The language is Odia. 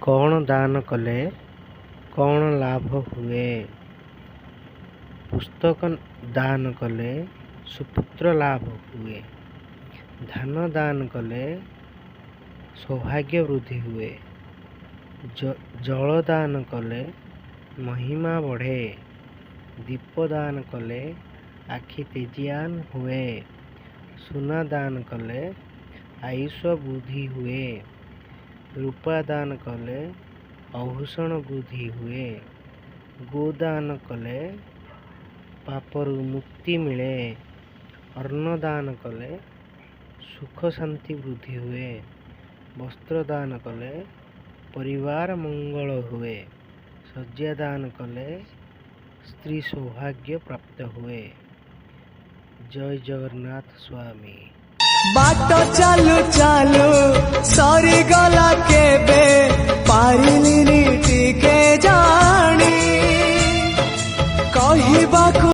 କ'ଣ ଦାନ କଲେ କ'ଣ ଲାଭ ହୁଏ? ପୁସ୍ତକ ଦାନ କଲେ ସୁପୁତ୍ର ଲାଭ ହୁଏ। ଧାନ ଦାନ କଲେ ସୌଭାଗ୍ୟ ବୃଦ୍ଧି ହୁଏ। ଜଳ ଦାନ କଲେ ମହିମା ବଢ଼େ। ଦୀପ ଦାନ କଲେ ଆଖି ତେଜିଆନ ହୁଏ। ସୁନା ଦାନ କଲେ ଆୟୁଷ ବୃଦ୍ଧି ହୁଏ। ରୂପା ଦାନ କଲେ ଆଭୂଷଣ ବୃଦ୍ଧି ହୁଏ। ଗୋଦାନ କଲେ ପାପରୁ ମୁକ୍ତି ମିଳେ। ଅନ୍ନ ଦାନ କଲେ ସୁଖ ଶାନ୍ତି ବୃଦ୍ଧି ହୁଏ। ବସ୍ତ୍ର ଦାନ କଲେ ପରିବାର ମଙ୍ଗଳ ହୁଏ। ଶଯ୍ୟା ଦାନ କଲେ ସ୍ତ୍ରୀ ସୌଭାଗ୍ୟ ପ୍ରାପ୍ତ ହୁଏ। ଜୟ ଜଗନ୍ନାଥ ସ୍ୱାମୀ। ବାଟ ଚାଲୁ ଚାଲୁ ସରି